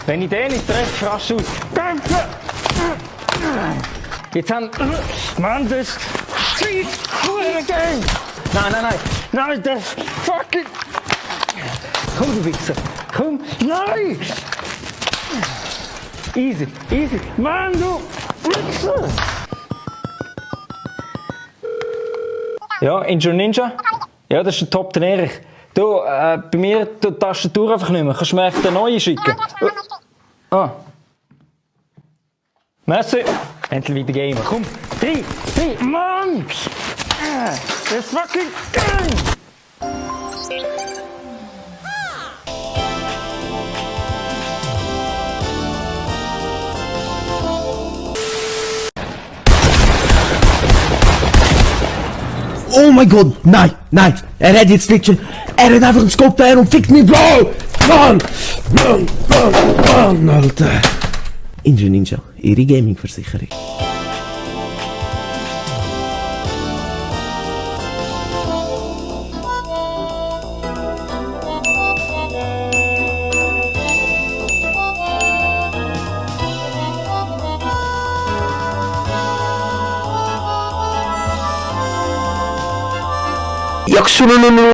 Wenn ich den nicht treffe, rasch aus. Jetzt haben... Mann, das... Game! Nein, das... Fucking... Komm, du Wichser! Komm! Nein! Easy! Mann, du Wichser! Ja, Injure Ninja? Ja, das ist ein Top Erich. Du, bei mir tut die Tastatur einfach nicht mehr. Kannst du mir echt eine neue schicken? Ah. Merci. Endlich wieder gamen. Komm, 3. Mann! Das fucking Game! Oh mein Gott, nein! Er hat jetzt Fiction. Er hat einfach einen Scope da und fickt mich, Bro! Mann, Alter. Injure Ninja, ihre Gaming-Versicherung. Yakşunun